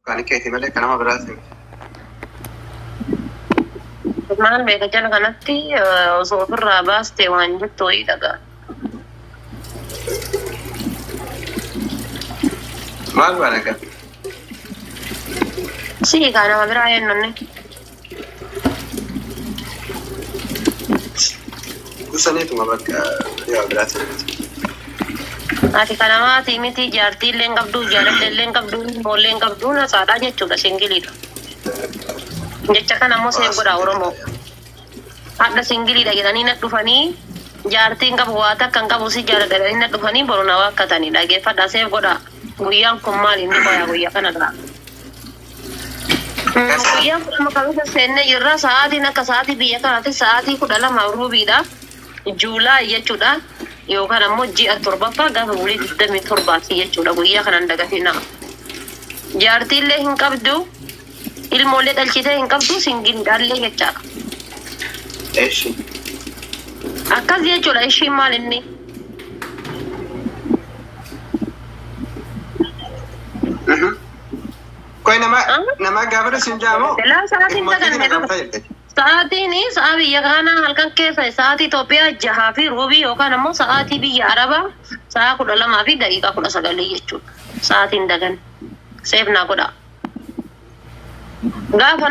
Kan keeti malee kan nama biraati miti. Maal beeka jala kanatti osoo ofirraa baaste waan jettu wayii dhagaa. Maal baana gaa? Sii kaa nama biraa eenyunni. Kusaniituma bakka nama biraati miti. Ati kan namaati miti, jaartii illee hin qabdu, jaalallee illee hin qabdu, ilmoollee hin qabdu, nasaadhaa jechuudha, singleiidha. Jecha kana immoo save godhaa Oromoo. Hadha singleiidha jedhanii na dhufanii, jaartii hin qabu, waa takka hin qabu, si jaaladha jedhanii na dhufanii boru na waakkatanii. Dhageeffadhaa, save godhaa. Guyyaan kun maali inni qoyaa guyyaa kana ga'a. Guyyaan kun amma kamisa seennee jirra. Sa'aatiin akka sa'aatii biyya kanaatti sa'aatii 12 ruubiidha. July jechuudha. Yookaan ammoo ji'a torbaffaa gaafa bulii 27ti jechuudha. Guyyaa kanan dagatinaa. Jaartiillee hin qabdu. Ilmoollee dhalchitee hin qabdu, singleiidhaallee jechaadha. Eshi. Akkas jechuudha, ishiin maal inni? Koy nama nama gaafata sin jaamoo? Silaa sa'aatiin Ifuma keetiin daganne na gaafataa jirte. Sa'aatiin sa'a biyya kanaa halkan keessa sa'aatii Itoophiyaa 6:15 yookaan ammoo sa'aatii biyya Arabaa sa'a 12:19 jechuudha. Sa'aatiin dagan. Save naa godhaa. Gaafa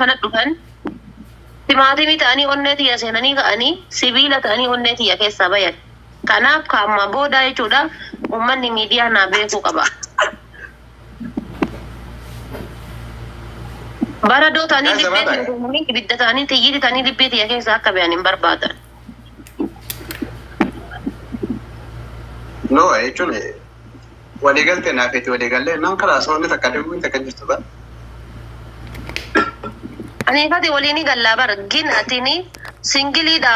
na dhufan timaatimii ta'anii onnee tiyya seenanii ka'anii sibiila ta'anii onnee tiyya keessaa bayan. Kanaaf kaamma booda jechuudha, uummanni miidiyaa naa beekuu qaba. Baradoo ta'anii Yaa libbee jabaadha. tiyya seenanii ibidda ta'anii xiyyiiti ta'anii libbee tiyya keessaa akka bayan hin barbaadan. No, jechuun waliigaltee naafeeti, waliigallee naan karaa soonni takka dhibuu takka jirtu ba. Ani fati waliin gallaa bar gin atini singleiidha,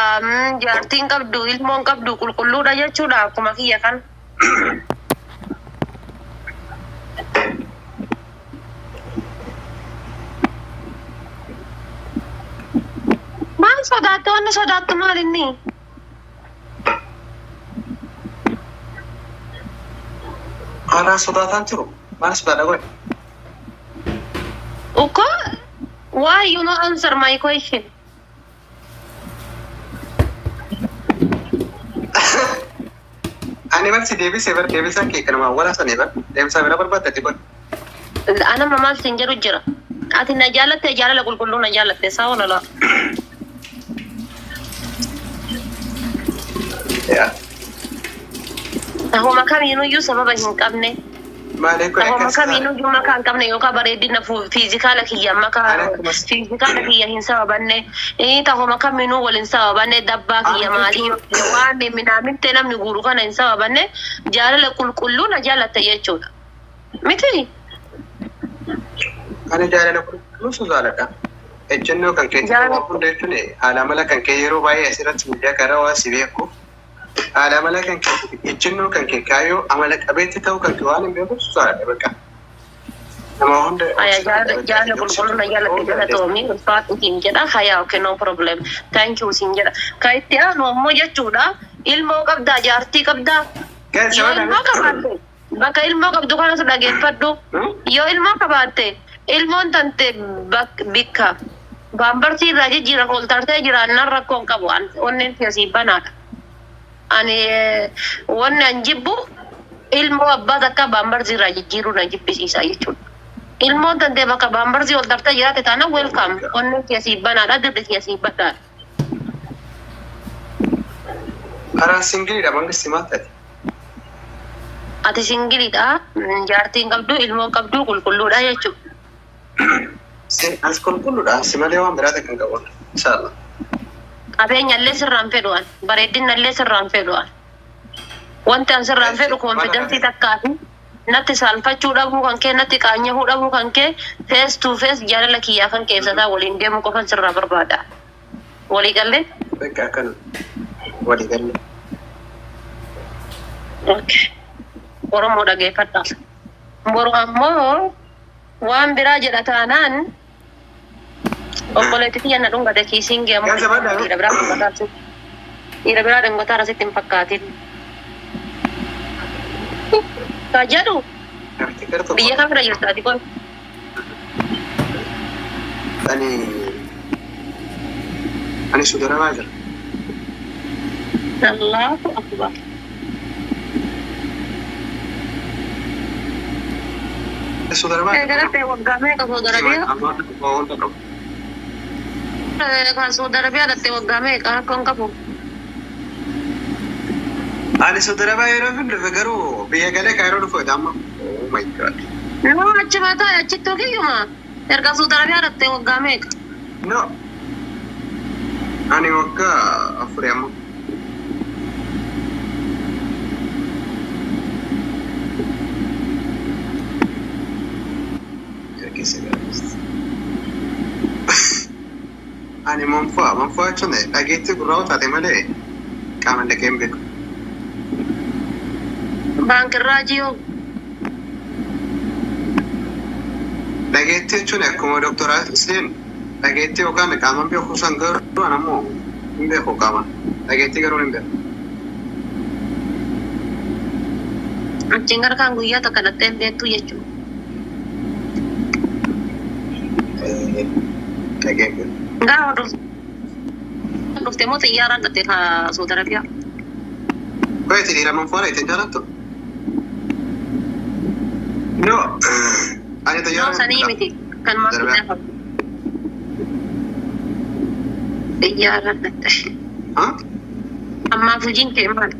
jaartiin qabdu, ilmoon qabdu, qulqulluudha jechuudha akkuma kiyya kan. Maal sodaattu? Wanni sodaattu maal inni? Haaraa sodaataan jiru. Maal sodaadha godhe? Ukko, why you not answer my question? Ani bar si deebisee bar, deebisaan kee kanuma wala sanii bar deebisaa bira barbaaddati godhe. Anama maal siin jedhu jira. Ati na jaalatte, jaalala qulqulluu na jaalatte saa walala. Yaa. Tahuma kamiinuyyuu sababa hin qabne. Maaliif kun Tahuma akkas kamiinuyyuu makaa hin qabne yookaan bareedina physical kiyya makaa Ani akkumas physical kiyya hin sababanne. Tahuma kamiinuu wal hin sababanne, dabbaa kiyya maalii waan minaamintee namni guuru kana hin sababanne, jaalala qulqulluu na jaalatte jechuudha. Miti? Ani jaalala qulqulluu sun jaaladha. Ejjennoo kan kee Jaalala hunda jechuun haala amala kan kee yeroo baay'ee asirratti miidiyaa karaa waan si beeku, haala amala kan kee, ejjennoo kan kee, kaayyoo amala qabeetti ta'uu kan kee waan hin beekuuf sun jaaladha bakka. Nama hunda Aya, jaalala qulqulluu na jaalatte, galatoomii, ulfaadhu siin jedha. Hayaa, okay, no problem, thank you siin jedha. Ka itti aanu ammoo jechuudha, ilmoo qabdaa, jaartii qabdaa? Yoo ilmoo qabaatte, bakka ilmoo qabdu kanas dhageeffadhu. Yoo ilmoo qabaatte, ilmoon tante bikka Pampersii irraa jijjiiran ol tartee jiraannaan rakkoon qabu. Onneen keessii banaadha. Ani wanni an jibbu ilmoo abbaa takka Pampersii irraa jijjiiruu na jibbisiisa jechuudha. Ilmoon tantee bakka Pampersii ol tartee jiraate taanaan, welcome, onneen keessii banaadha, dirri keessii banaadha. Karaa singleiidha, mangisti maal taate? Ati singleiidha, jaartiin qabdu, ilmoon qabdu, qulqulluudha jechuudha. As qulqulluudha, si malee waan biraa kan qabu. Inshallah. Qabeenya illee sirraan fedhu an, bareedina illee sirraan fedhu an. Wanti an sirraan fedhu confidence takkaa fi natti saalfachuu dhabuu kan kee, natti qaanyahuu dhabuu kan kee, face to face jaalala kiyyaa kan keessataa waliin deemuu qofan sirraa barbaada. Walii gallee? Bakka akkana walii galle. Okay. Oromoo dhageeffadhaa. Boru ammoo waan biraa jedha taanaan, obboleetti kiyya na dhungate kissing ammoo Yaa jabaadhaa. dhiira biraa dhungataa, dhiira biraa dhungataa asitti hin fakkaatin. Ka jedhu Gara tokko. Biyya kam irra jirta ati kun? Ani Saudi Arabaa jira. Allahu akbar. Saudi Arabaa Egaa dhattee waggaa meeqa Saudi Arabiyaa? Amma waa hunda qabu. Kan Saudi Arabiyaa dhattee waggaa meeqa rakkoon qabu? Ani Saudi Arabaa yeroo hin dhufe garuu biyya galee Kaayiroo dhufe amma. Oh my God. No, achi mataa achitti okiyyuma. Erga Saudi Arabiyaa dhattee waggaa meeqa? No. Ani waggaa afuri amma. Keessa gaafis. Ani manfaa jechuun dhageettii gurraa taate malee qaama dhagee hin beeku. Baankirraa jiyoo. Dhageettii jechuun akkuma doktoraa seen dhageettii yookaan qaama beeku san garuu an ammoo hin beeku qaama. Dhageettii garuu hin beeku. Achiin gara kaan guyyaa takka dhattee hin beektu jechuudha. Dhagee hin beeku. Gaafa dhufte moo xiyyaaraan dhatte ka Saudi Arabiyaa? Koyeeti dhiira manfaa ittiin jaalattu? No. Ani No, xiyyaara. sanii miti. Kan maal gaafa. Xiyyaaraan dhatte. Haa? Ammaaf hojiin kee maal?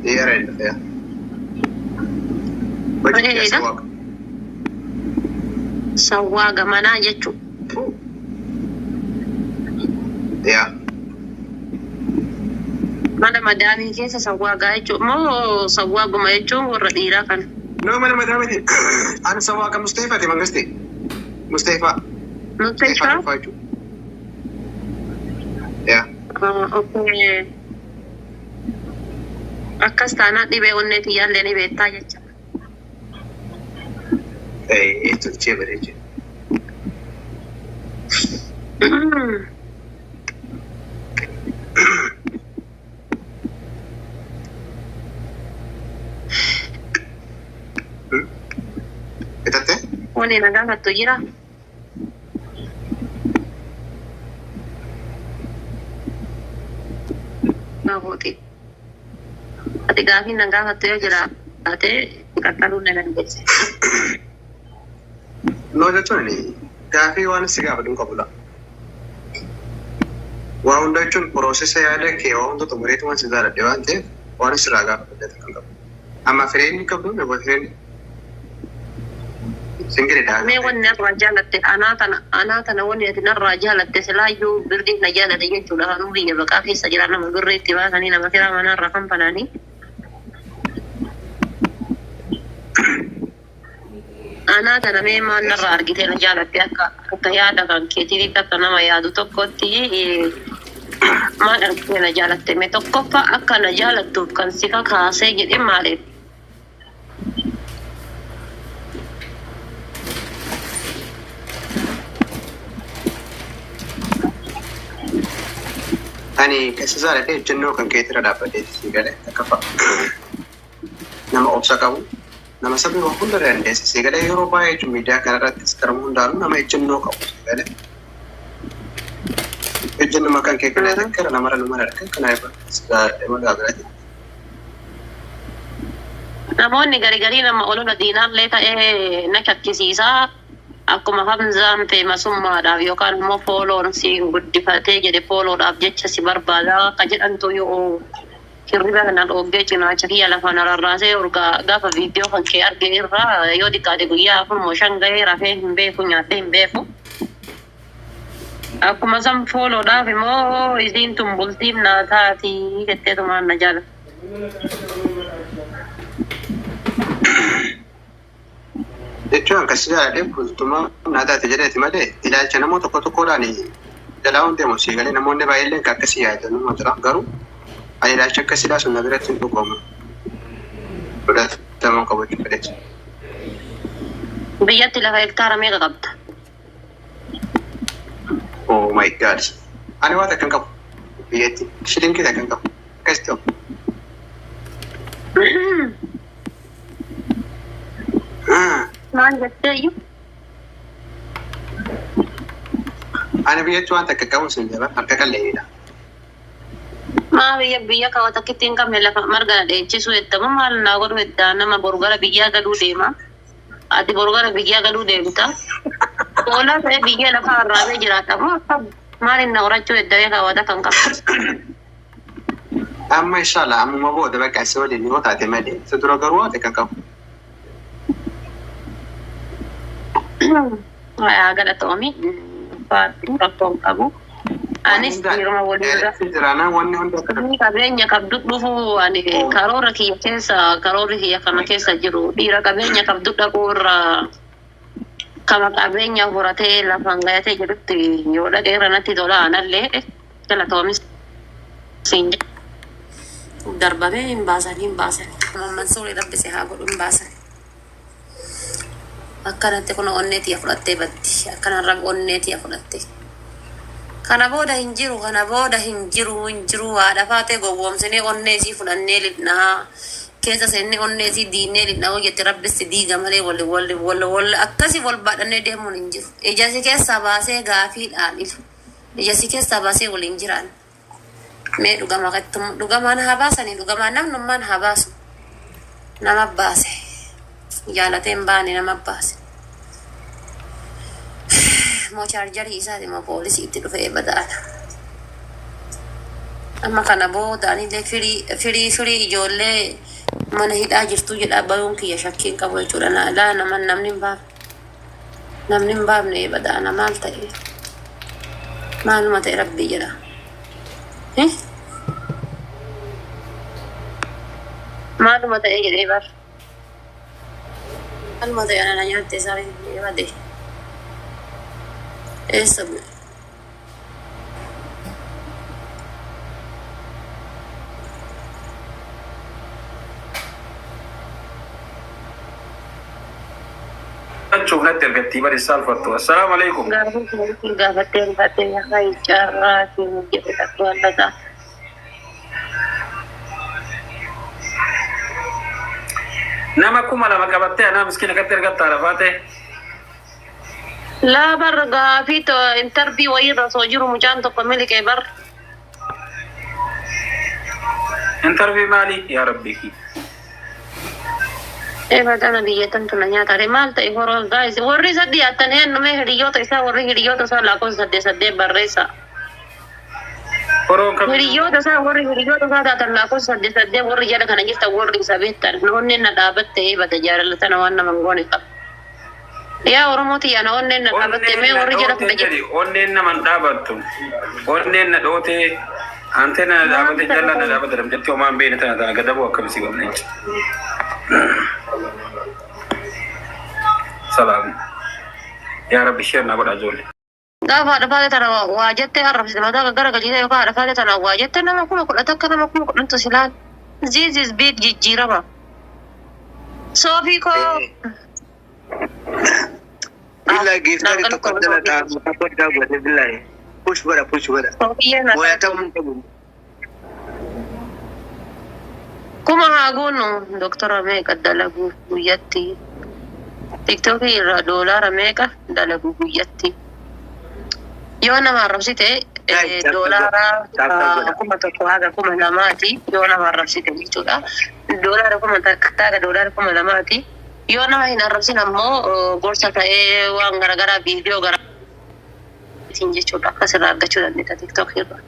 Xiyyaara hin dhufe yaa. Hojii keessa waaqa. Sawwaa gamanaa jechuudha. Yaa. Mana madaamii keessa sawwaagaa jechuudha. Moo sawwaaguma jechuun warra dhiiraa kana. No, mana madaamiti. Ani sawwaaqa Musteefaati mangisti. Musteefaa. Musteefaa? Musteefaa jechuudha. Yaa. Okay. Akkas taanaan dhibee onnee tiyyaallee ni beektaa jecha. Tolchee bareechee. Bitattee? Wanni na gaafattu jira. Nagooti. Ati gaafiin na gaafattu yoo jiraate qaxxaluu na dandeesse. No jechuun gaafii waan si gaafadhu hin qabudha. Waa hunda jechuun process yaada kee waa hunda xumureetu waan si jaaladhe waan ta'eef waan sirraa gaafadhu kan qabu. Amma fireen qabdu nama fireen single dha. Mee wanni narraa jaalatte anaa tana wanni ati narraa jaalatte silaayyuu birriif na jaalatte jechuudha. Kanuu biyya baqaa keessa jira nama birrii itti baasanii nama kiraa manarraa kanfalanii. Anaa tana mee maal narraa argite na jaalatte akka yaada kan keetiitti akka nama yaadu tokkotti maal argite na jaalatte mee tokkoffaa akka na jaalattuuf kan si kakaasee jedhe maaliif? Ani keessa jaaladhe ejjennoo kan keetirra dhaabbatee si galee takkaffaa. Nama obsa qabu, nama sabni waa hunda dandeesse si galee yeroo baay'ee jechuun miidiyaa kanarrattis karama hundaanuu nama ejjennoo qabu si galee. Ejjennoo kan kee kana gara namarra nama argan kana si jaaladhe magaa biraati. Namoonni garii garii nama olola diinaallee ta'ee na shakkisiisaa. Akkuma Hamzaan feemasummaadhaaf yookaan immoo fooloon si guddifatee jedhe fooloodhaaf jecha si barbaada akka jedhantu yoo hirriba kana dhoggee cinaacha kiyya lafaan rarraasee urgaa gaafa viidiyoo kan kee arge irraa yoo xiqqaate guyyaa afur moo shan gahee rafee hin beeku nyaatee hin beeku. Akkuma san fooloodhaaf immoo isiin tun bultiif naa taati jetteetumaan na jaalata. Jechuun akkas jaaladhe bultuma naa taate jedheeti malee ilaalcha namoota tokko tokkodhaan jalaa hundi deemu si galee namoonni baay'een kan akkasii yaadan nama jira garuu ani ilaalcha akkasii sun na biratti hin dhugoomu. Fudhatamuu qabu jechuudha. Biyyatti lafa hektaara meeqa qabda? Oh my God. Ani waan takka hin qabu. Biyyatti shilinkii takka hin qabu. Akkas ta'u. Maal jettee iyyuu? Ani biyyatti waan takka qabu sin jaba harka qalleeyyiidha. Maa biyya biyya kaawwa takkitti hin qabne lafa marga na dheechisuu jettama maal naa godhu jettaa nama boru gara biyyaa galuu deema. Ati boru gara biyyaa galuu deemta. Hoolaa ta'ee biyya lafa arraabee jiraata moo akkam maaliin na horachuu jettee kaawwata kan qabdu. Amma inshallah ammuma booda bakka si waliin yoo taate malee isa dura garuu waan takka qabu. Haa galatoomi rakkoo hin qabu. Anis dhiiruma waliirra. Jiraanaa wanni hundi akka Inni qabeenya qabdu dhufu ani karoora kiyya keessa karoorri kiyya kana keessa jiru dhiira qabeenya qabdu dhaquu irraa kama qabeenya horatee lafaan gayatee jedhutti yoo dhaqee irra natti tola anallee galatoomis siin jedha. Darbamee hin baasan hin baasan. Mansuuri rabbise haa godhu hin baasan. Akkanatti kun onnee tiyya fudhattee baddi. Akkana rabbi onnee tiyya fudhattee. Kana booda hin jiru, kana booda hin jiru, hin jiru. Haadha faatee gowwoomsinee onnee isii fudhannee lixnaa. Keessa seennee onnee isii diinnee lixnaa hoo jette rabbis diiga malee wal wal wal wal akkasii wal baadhannee deemuun hin jiru. Ija si keessaa baasee gaafiidhaan ilu. Ija si keessaa baasee waliin jiraan. Mee dhugama dhugamaan haa baasanii dhugamaan namnummaan haa baasu. Nama baase. Jaalatee hin baane nama baase. Moo chaarjarii isaati moo poolisii itti dhufee bada'ana. Amma kana booda anillee firii firii firii ijoollee mana hidhaa jirtu jedha bayuun kiyya shakkii hin qabu jechuudha. Na laa nama namni hin baafne. Namni hin baafne bada'ana maal ta'e? Maaluma ta'e rabbii jedha. Eh? Maaluma ta'e jedhee bar. Maaluma ta'e ana na nyaatte isaa bade. Eessa bu'e? Jechuuf natti ergattii bari saalfattu. Assalaamu alaikum. Gaafii gaafattee gaafattee yaa carraa keenya jedhe dhaquu allataa. Nama 2000 qabattee anaa miskiina katti ergattaa lafaatee. Laa bar gaafii intarvii wayiirra osoo jiru mucaan tokko miliqee bar. Intarvii maali yaa rabbii? Efa tana biyya tantu na nyaata maal ta'e horoo guys warri isa dhiyaatan eenyume hiriyoota isaa warri hiriyoota isaa lakkoofsa saddeet saddeet barreessa. Horoon kam? Hiriyoota isaa warri hiriyoota isaa taatan lakkoofsa saddeet saddeet warri jala kana jirtan warri isa beektan onneen na dhaabatte bada jaalala tana waan nama hin goone qaba. Yaa Oromoo tiyya na onneen na dhaabatte mee warri jala kana jirtan. Onneen nama hin dhaabattu. Onneen na dhootee anteena na dhaabate jala na dhaabate namtichi homaa hin beekne tana tana gadaboo akkamii godhne. Salaam. Yaa Rabbi share na godha ijoollee. Gaafa haadha faatee tana waa jettee arrabsite mataa gara galchite yookaan haadha faatee tana waa jettee nama 10,000 nama 10,000tu si laala. This is big jijjiirama. Soofii koo. Billahi giiftari tokko jala taa'u tokko godhe billahi. Push godha push godha. Soofiyyee na Mooyatamuu hin qabu. Kuma haa goonu doktora meeqa dalagu guyyatti? Tiktookii irraa doolaara meeqa dalagu guyyatti? Yoo nama arrabsite doolaara 1000 haga 2000ti yoo nama arrabsite jechuudha. Doolaara 1000 haga doolaara 2000ti. Yoo nama hin arrabsin ammoo gorsa ta'ee waan garaagaraa viidiyoo gara jechuudha akkasirraa argachuu dandeetta tiktookii irraa.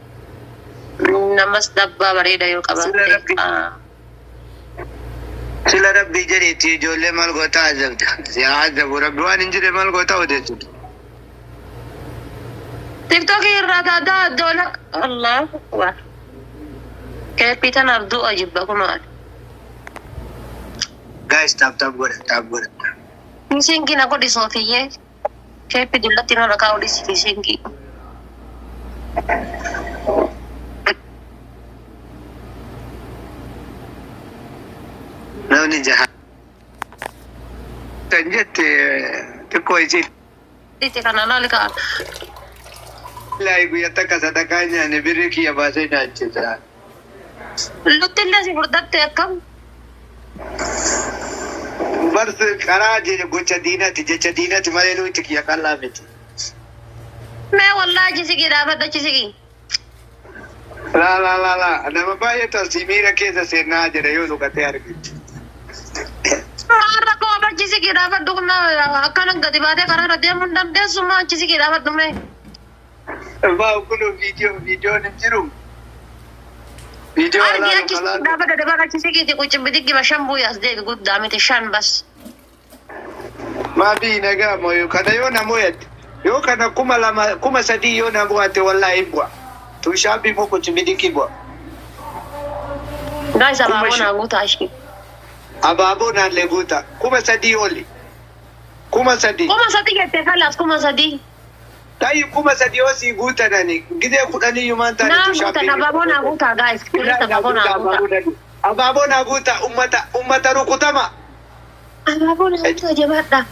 Namas dabbaa bareeda yoo qabaatte. Sila rabbii jedheetti ijoollee maal goota azabda. Si azabu rabbi waan hin jirre maal goota odeessitu. Tiktookii irraa taataa doola Allahu akbar. Keeppii tanaaf du'a jibba kunuun. Guys, tap tap godha tap godha. Fiisingii na godhi soofiyyee. Keeppii dullatti narra kaa'u dhisi fiisingii. Namni jaha. Kan jette xiqqoo isii. Itti kana laali ka'a. Laayi guyyaa takka sadaqaa nyaanne birrii kiyya baasee nyaachisa. Lutti illee si furdatte akkam? Barsi karaa gocha diinati jecha diinati malee nuti kiyya qal'aa miti. Mee wallaahi achi siqii dhaabadhu achi siqii. Laa laa laa laa nama baay'eetu asii miira keessa seenaa jedha yoo dhugatee argite. Har'a koo achi siqii dhaabadhu kun akkana gadi baatee karaa irra deemuu hin dandeessu maa achi siqii dhaabadhu mee. Maa kun viidiyoon hin jiru. Viidiyoo Argi alaalu achi siqii kalaalu. dhaabadhu dabala achi siqiiti qucin bidiggi shan bu'ii as deebi guddaa miti shan bas. Maa bii nagaa mooyo kana yoo na mo'atte yoo kana 2000 3000 yoo na mo'atte wallaahi hin bu'a. Tuushaan moo qucin bidiggi bu'a. Guys Kuma abaaboo shan. naa guutaa ishee. Abaaboo naallee guuta 3000 oli. 3000. 3000 jettee kalaas 3000. Tayi 3000 yoo sii guutanani gidee kudhaniyyuu maan taane Naa tuushaan guutan abaaboo naa guutaa guys. Please abaaboo naa guutaa. Abaaboo naa guuta ummata rukutama. Abaaboo naa guutaa jabaadha.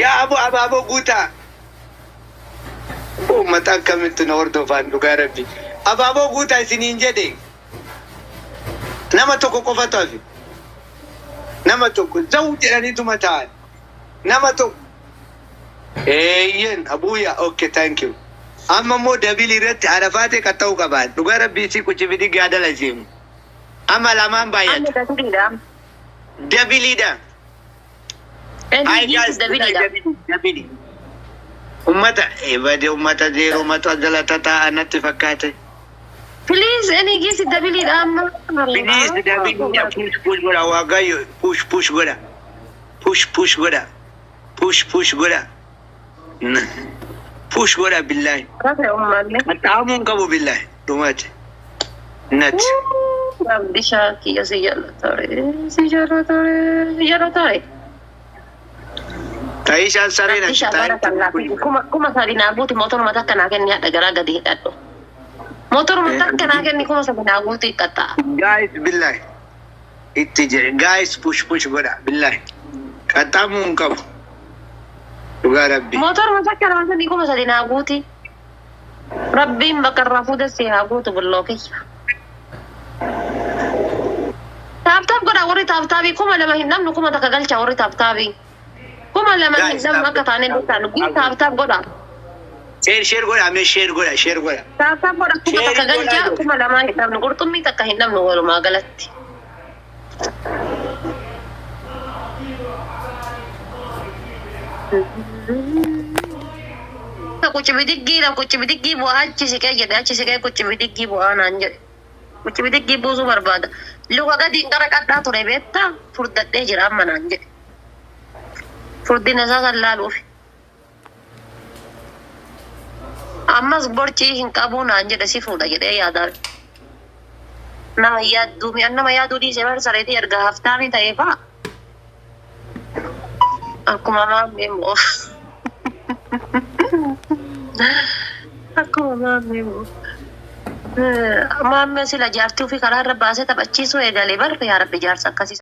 Yaa abu abaaboo guutaa. Ummata akkamitti na hordofaan dhugaa rabbi. Abaaboo guutaa isiniin jedhe. Nama tokko qofatu hafe. Nama tokko zawu jedhaniituma ta'an. Nama tokko. Eeyyen abuuya okay thank you. Amma immoo dabilii irratti arafaatee qaxxa'uu qabaan. Dhugaa rabbii si kuchibidi gaadala isiin. Amma lamaan Amma baay'ata. dabiliidha. Dabiliidha. Inni guys, dabiliidha. dabili. Ummata bade ummata zeeroo ummata jalata taa'an natti fakkaate. Please inni giisi dabiliidha amma. Please dabiliidha push push godha waaqayyo push push godha. Push push godha. Push push godha. Push godha billahi. Rafe uummanni. Qaxxaamuu hin qabu billahi dhumate. Natti. Abdishaa kiyya si jaallatare si jaallatare si jaallatare. Taayishaan sareen achi Abdishaa barakallah 3000 naa guuti mootoruma takka naa kenni hadha garaa gadi hidhadhu. Mootoruma takka naa kenni 3000 naa guuti qaxxaa. Guys billahi. Itti jedhe guys push push godha billahi. Qaxxaamuu hin qabu. Dhugaa rabbi. Mootoruma takka naa kenni 3000 naa guuti. Rabbiin bakka irraa fuudhesse haa guutu bulloo kiyya. Tap tap godha warri tap tapii 2000 hin dhabnu 1000 galcha warri tap tapii. 2000 hin Guys, dhabnu akka taanee dhuftaan guun tap tap godha. Share share godha mee share godha share godha. Tap tap godha 1000 Share galcha godhaa. 2000 hin dhabnu qurxummii takka hin dhabnu walumaa galatti. Kuchi bidiggiidha kuchi bidiggii bu'aa achi siqee jedhe achi siqee kuchi bidiggii bu'aa naan jedhe. Kuchi bidiggii buusuu barbaada. Luka gadiin qara qadhaa ture beektaa furdadhee jira amma naan jedhe. Furdina isaa san laaluuf. Ammas borcii hin qabuu naan jedhe si fuudha jedhee yaadaa. Nama yaadduu mi'a nama yaaduu dhiisee bar sareetii erga haftaanii ta'ee fa'a. Akkuma maammee immoo. Akkuma maammee immoo. Maammee sila jaartii ofii karaa irra baasee taphachiisuu eegalee bar yaa rabbi jaarsa akkasii.